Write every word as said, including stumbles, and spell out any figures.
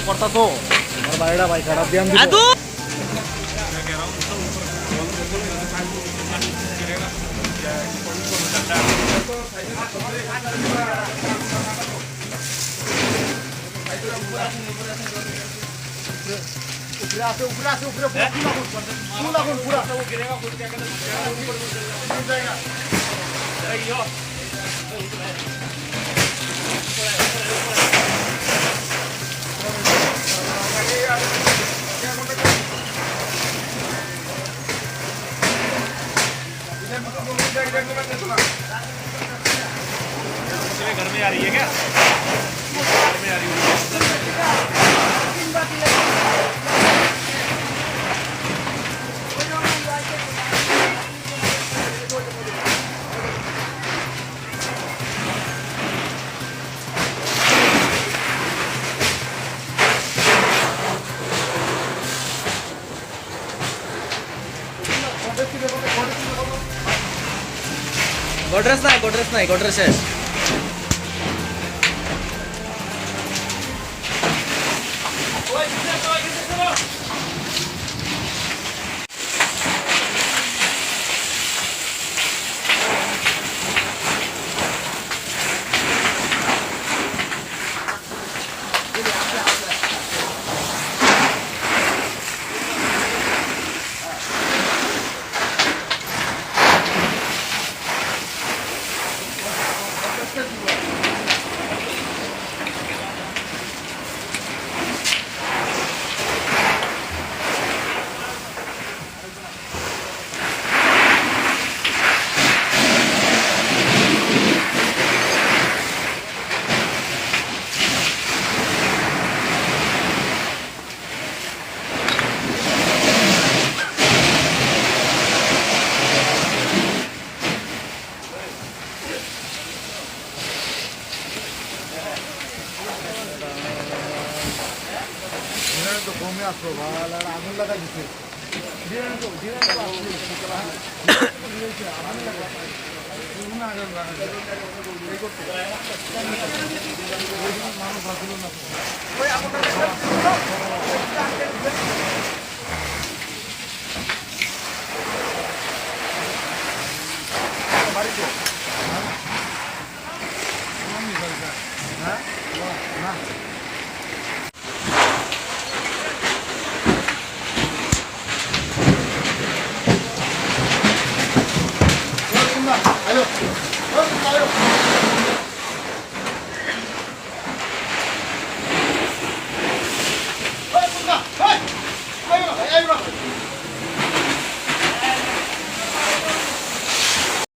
Corta todo. Barbarera, vai, cara, bien, bien. Upre ase, upre ase, upre, pura, pura, pura. घर में आ रही है क्या? घर में आ रही है। Godrej nai, Godrej nai, Godrej শেষ। Mira, to come a probar, agun lagai dise.